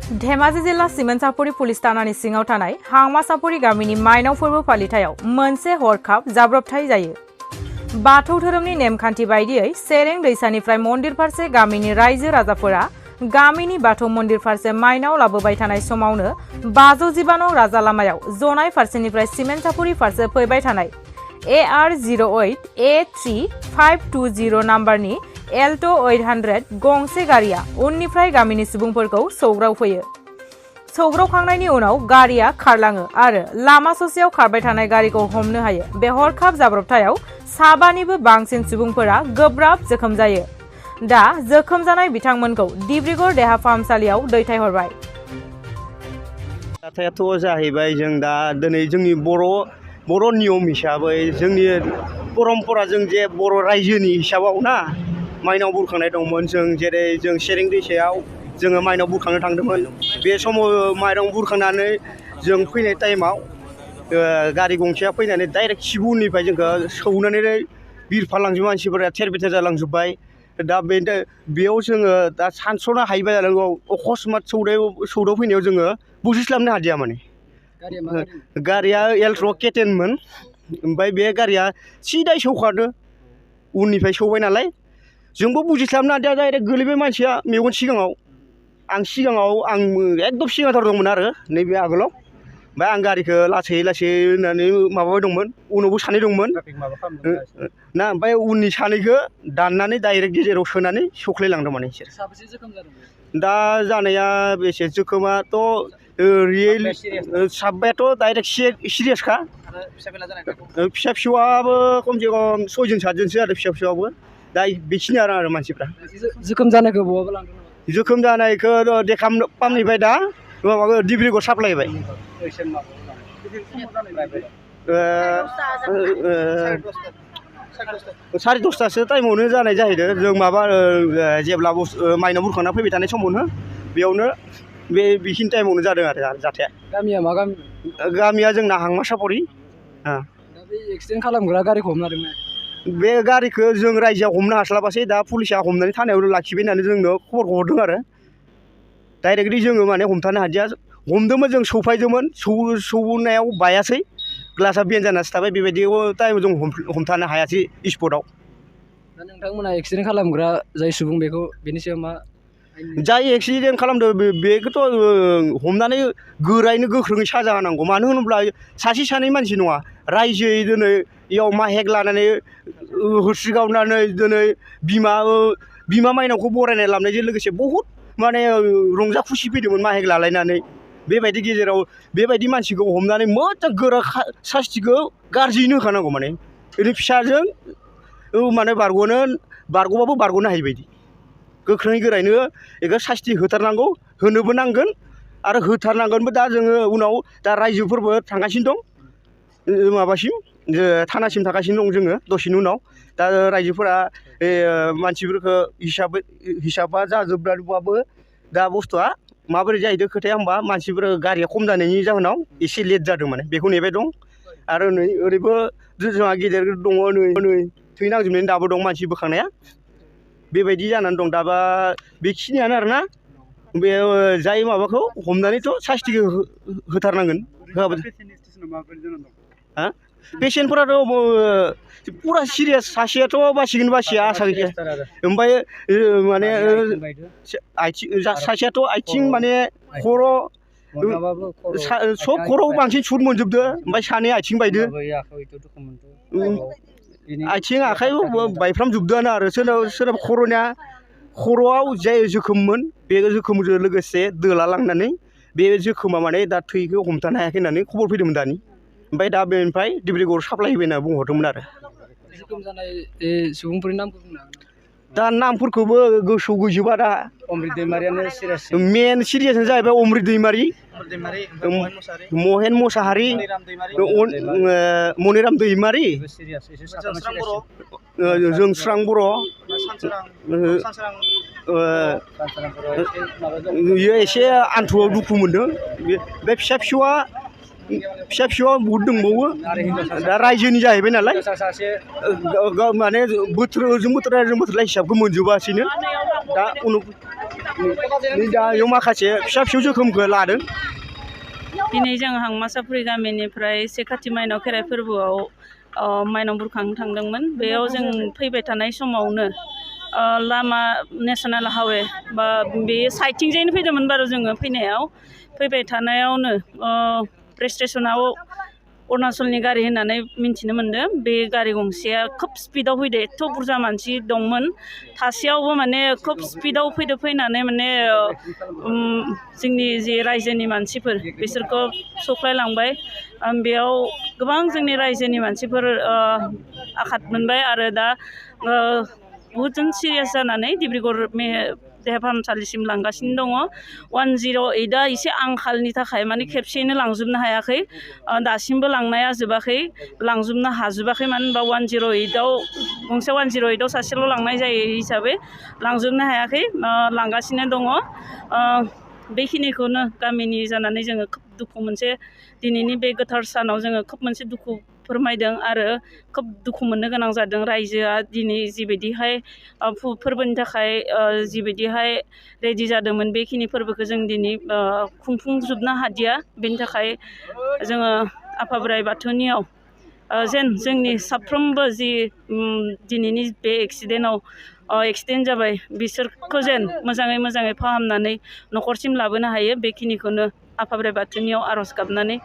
धेमाजि जिल्ला सिमेन्टसापुरि पुलिस थानानि सिङाव थानाय हांमासापुरि गामिनि माइनाव फोरबो फालिथायाव मोनसे हरखाब जाब्रबथाय जायो। बाथौ धोरोमनि नेमखान्थि बायदियै सेरें दैसानिफ्राय मन्दिर फारसे गामिनि रायजो राजाफोरा गामिनि बाथौ मन्दिर फारसे माइनाव लाबोबाय थानाय समावनो 515 नं राजा लामायाव जनाय फारसेनिफ्राय सिमेन्टसापुरि फारसे फैबाय थानाय AR08 A3520 नाम्बारनि एल्ट' 800 गंसे गारिया उननिफ्राय गामिनि सुबुंफोरखौ सौग्रावफैयो। सौग्रावखांनायनि उनाव गारिया खारलाङो आरो लामा ससेयाव खारबाय थानाय गारिखौ हमनो हायो। बे हरखाब जाब्रबथायाव 7निबो बांसिन सुबुंफोरा गोब्राब जोखोम जायो। दा जोखोम जानाय बिथांमोनखौ डिब्रुगड़ देहा फाहामसालियाव दैथायहरबाय। जाथायाथ' जाहैबाय जों दा दिनै जोंनि बर' नियम हिसाबै जोंनि परम्पराजों जे बर' रायजोनि हिसाबाव ना माइनाव बुरखांनाय दंमोन। जों जेरै जों सेरें दैसायाव जोङो माइनाव बुरखांनो थांदोंमोन। बे समाव माइनाव बुरखांनानै जों फैनाय टाइमाव गारि गंसेया फैनानै डाइरेक्ट सिबुनिफ्राय जोंखौ सौनानै बिरफालांजोब मानसिफोरा थेर बेथेर जालांजोब्बाय। दा बेयाव जोङो दा सानस'नो हायैबाय जानांगौ। अकस्मात सौदाव फैनायाव जोङो बुजिस्लाबनो हादिया माने। गारिया एल्ट्र' केटेनमोन। ओमफ्राय बे गारिया सिदाय सौखादो उननिफ्राय सौबाय नालाय जोंबो बुजिस्लाबनो हादिया डाइरेक्ट गोलैबाय मानसिया मेगन सिगाङाव। आं एकदम सिगांथार दंमोन आरो नैबे आगोलाव। ओमफ्राय आं गारिखौ लासै होननानै माबाबाय दंमोन। उनावबो सानै दंमोन ना। ओमफ्राय उननि सानैखौ दाननानै डाइरेक्ट गेजेराव सोनानै सौख्लायलांदों माने बिसोर। दा जानाया बेसे जोखोमाथ' रियेल साब्बायाथ' डाइरेक्ट सिरियासखा। फिसा फिसौआबो खमसे खम 6 7 आरो फिसा फिसौआबो दा बेखिनि आरो मानसिफ्रा जोखोम जानायखौ बहाबा लांदों नामा? जोखोम जानायखौ देहा फाहामनिफ्राय दा माबाखौ डिब्रुगड़ साप्लायबाय। 10:30 टाइमावनो जानाय जाहैदों। जों माबा जेब्ला माइनाव बुरखांना फैबाय थानाय समावनो बेयावनो बेखिनि टाइमावनो जादों आरो जाथाया। गामिया मा गामि? गामिया जोंना हांमासापुरि। दा बे एक्सिडेन्ट खालामग्रा गारिखौ हमनो हादोंमोन? बे गारिखौ जों रायजोआव हमनो हास्लाबासै। दा पुलिसा हमनानै थानायाव लाखिबाय होननानै जोंनो खबरखौ हरदों आरो डाइरेक्टलि जोङो माने हमथानो हादिया। हमदोंमोन जों सौफायदोंमोन सौनायाव बायासै ग्लासा बेन जानासो थाबाय। बेबायदि टाइमाव जों हमथानो हायासै स्पटआव। दा नोंथांमोना एक्सिडेन्ट खालामग्रा जाय सुबुं बेनि सायाव मा? जाय एक्सिडेन्ट खालामदों बेखौथ' हमनानै गोरायैनो गोख्रोङै साजा होनांगौ। मानो होनोब्ला सासे सानै मानसि नङा, रायजोयै दिनै इयाव माहेक लानानै होस्रि गावनानै दिनै बिमा माइनावखौ बरायनाय लाबोनायजों लोगोसे बहुद माने रंजा खुसि फैदोंमोन माहेक लालायनानै। बेबायदि गेजेराव बेबायदि मानसिखौ हमनानै मोजां गोरा सास्तिखौ गारजियैनो होखानांगौ। माने ओरैनो फिसाजों माने बारग'बाबो बारग'नो हायि बायदि गोख्रोङै गोरायैनो बेखौ सास्ति होथारनांगौ। होनोबो नांगोन आरो होथारनांगोनबो। दा जोङो उनाव दा रायजोफोरबो थांगासिनो दं माबासिम थानासिम थांगासिनो दं जोङो दसेनि उनाव। दा रायजोफोरा मानसिफोरखौ हिसाबा जाजोबबाबो दा बुस्थुआ माबोरै जाहैदों खोथाया होमबा मानसिफोर गारिया खम जानायनि जाहोनाव एसे लेट जादों माने बेखौ नेबाय दं। आरो नै ओरैबो जोंहा गेदेर दङ नै थै नांजोबनानै दाबो दं मानसि बोखांनाया। बेबायदि जानानै दं दाबा बेखिनियानो आरोना। बे जाय माबाखौ हमनानैथ' सास्तिखौ होथारनांगोन। पेसेन्टफोराथ' पुरा सिरियास। सासेयाथ' बासिगोन बासिया आसा गैया। ओमफ्राय माने सासेयाथ' आथिं माने खर' सब खर'आव बांसिन सुट मोनजोबदो। ओमफ्राय सानै आथिं बायदो, आथिं आखाइ बायफ्रामजोबदोआनो आरो सोरनाबा खर'आव जाय जोखोममोन बे जोखोमजों लोगोसे दोला लांनानै बे जोखोमा माने दा थैखौ हमथानो हायाखै होननानै खबर फैदोंमोन दानि। ओमफ्राय दा बेनिफ्राय डिब्रुगड़ साप्लाय होबाय होनना बुंहरदोंमोन आरो। जोखोम जानाय सुबुंफोरनि नामखौ बुंनो हागोन? दा नामफोरखौबो गोसोआव गैजोबा दा। अमृत दैमारियानो सिरियास। मेन सिरियासआनो जाहैबाय अमृत दैमारि, महेन मोसाहारि, मनिराम दैमारि, जोंस्रां बर', बियो एसे आन्थुआव दुखु मोनदों। बे फिसा फिसौआ बहुद दंबावो। दा रायजोनि जाहैबाय नालाय माने बोथोरजों बोथोर हिसाबखौ मोनजोबासैनो दा नै दा इयाव माखासे फिसा फिसौ जोखोमखौ लादों। दिनै जों हांमासापुरि गामिनिफ्राय से खाथि माइनाव खेराइ फोरबोआव माइनाव बुरखांनो थांदोंमोन। बेयाव जों फैबाय थानाय समावनो लामा नेसनेल हाइवे बा बे साइडथिंजायनो फैदोंमोन बारु जोङो फैबाय थानायावनो स्टेसनाव अरुणाचलनि गारि होननानै मिन्थिनो मोन्दों। बे गारि गंसेया खोब स्पिडाव फैदो, एथ' बुरजा मानसि दंमोन थासेयावबो माने खोब स्पिडाव फैनानै माने जोंनि जे रायजोनि मानसिफोर बिसोरखौ सौख्लायलांबाय। बेयाव गोबां जोंनि रायजोनि मानसिफोर आघात मोनबाय आरो दा बहुद जों सिरियास जानानै डिब्रुगड़ देहा फाहामसालिसिम लांगासिनो दङ। 108आ एसे आंखालनि थाखाय माने खेबसेयैनो लांजोबनो हायाखै, दासिमबो लांनाया जोबाखै, लांजोबनो हाजोबाखै। मानो होनबा 108आव गंसे 108आव सासेल' लांनाय जायो हिसाबै लांजोबनो हायाखै, लांगासिनो दङ। बेखिनिखौनो गामिनि जानानै जोङो खोब दुखु मोनसे दिनैनि बे गोथार सानाव जोङो खोब मोनसे दुखु फोरमायदों आरो खोब दुखु मोननो गोनां जादों। रायजोआ दिनै जिबायदिहाय फोरबोनि थाखाय जिबायदिहाय रेडि जादोंमोन बेखिनि फोरबोखौ जों दिनै खुंफुंजोबनो हादिया। बेनि थाखाय जोङो आफा बोराइ बाथौनियाव जेन जोंनि साफ्रोमबो जि दिनैनि बे एक्सिडेन्ट जाबाय बिसोरखौ जेन मोजाङै फाहामनानै न'खरसिम लाबोनो हायो, बेखिनिखौनो आफा बोराइ बाथौनियाव आर'ज गाबनानै